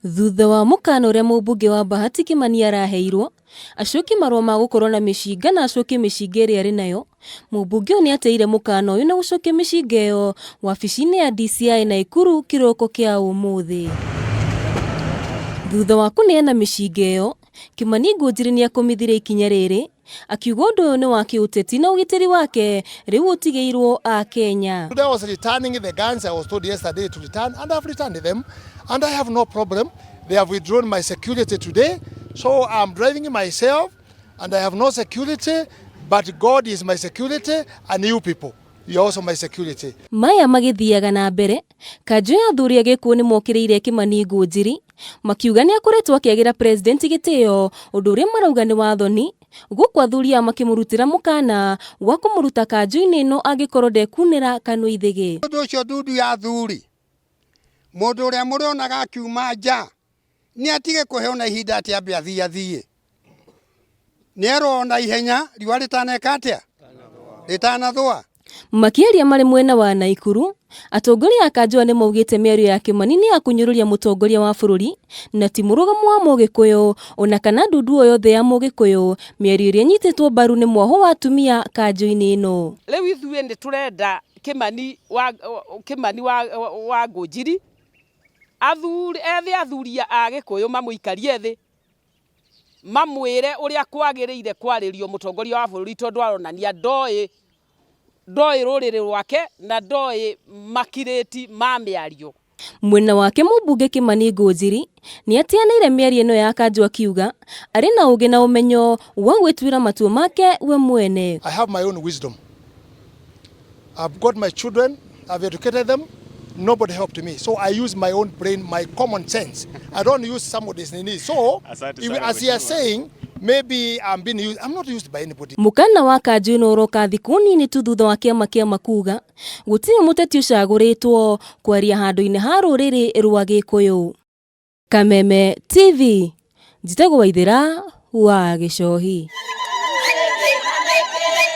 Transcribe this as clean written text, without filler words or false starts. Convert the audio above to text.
Thutha wa mũkana ũrĩa mũmbunge wa Bahati Kĩmani araheirwo, acokie marũa ma gũkorwo na mĩcinga na acokie mĩcinga ĩrĩa arĩ nayo, mũmbunge ũyũ nĩatĩire mũkana ũyũ na gũcokia mĩcinga ĩyo wabici-inĩ ya DCI Naikuru kĩroko kĩa ũmũthĩ. Thutha wa kũneana mĩcinga ĩyo, Kĩmani Ngũnjiri nĩakũmithirie ikinya rĩrĩ, akiuga ũndũ ũyũ nĩ wa kĩũteti na ũgitĩri wake rĩu ũtigĩirwo Akenya. Today I was returning the guns I was told yesterday to return, and I've returned them, and I have no problem. They have withdrawn my security today, so I'm driving myself, and I have no security, but God is my security, and you people, you are also my security. Maya magĩthiaga na mbere, kanjũ ya athuri a Gĩkũyũ nĩmokĩrĩire Kĩmani Ngũnjiri, makiuga nĩakoretwo akĩagĩra president gĩtĩo, ũndũ ũrĩa marauga nĩ wathoni, gũkũ athuri aya makĩmũrutĩra mũkana wa kũmũruta kanjũ-inĩ ĩno angĩkorwo ndekunĩra kanua ithĩgĩ. Ũndũ ũcio ndundu ya athuri, mũndũ ũrĩa mũrĩonaga akiuma nja nĩ atige kũheo na ihinda atĩ ambe athiĩ athiĩ. Nĩ erwo na ihenya riũa rĩtaneka atĩa? Rĩtanathũa. Makĩaria marĩ mwena wa Naikuru, atongoria a kanjũ aya nĩmaugĩte mĩario ya Kĩmani nĩ ya kũnyũrũria mũtongoria wa bũrũri na ti mũrũgamo wa Mũgĩkũyũ ona kana ndundu o yothe ya Mũgĩkũyũ, mĩario ĩrĩa ĩnyitĩtwo mbaru nĩ mwaho wa atumia kanjũ-inĩ ĩno. Rĩu ithuĩ nĩ tũrenda Kĩmani wa Ngũnjiri athuri ethe athuri a Gĩkũyũ mamũikarie thĩ, mamwĩre ũrĩa kwagĩrĩire kwarĩrio mũtongoria wa bũrũri, tondũ aronania ndoĩ rũrĩrĩ rwake na ndoĩ makirĩti ma mĩario. Mwena wake mũmbunge Kĩmani Ngũnjiri nĩatianĩire mĩario ĩno ya kanjũ, akiuga arĩ na ũgĩ na ũmenyo wa gwĩtuĩra matua make we mwene. I have my own wisdom. I've got my children, I've educated them, nobody helped me. So I use my own brain, my common sense. I don't use somebody's nini. So, Asante if, sana, as he is mheshimiwa. Saying, maybe I'm being used. I'm not used by anybody. Mũkana wa kanjũ ĩno ũroka thikũ nini tu thutha wa kĩama kĩa makuga gũtirĩ mũteti ũcagũrĩtwo kwaria handũ-inĩ ha rũrĩrĩ rwa Gĩkũyũ. Kameme TV, njĩtagwo Waithĩra wa Gĩcohi.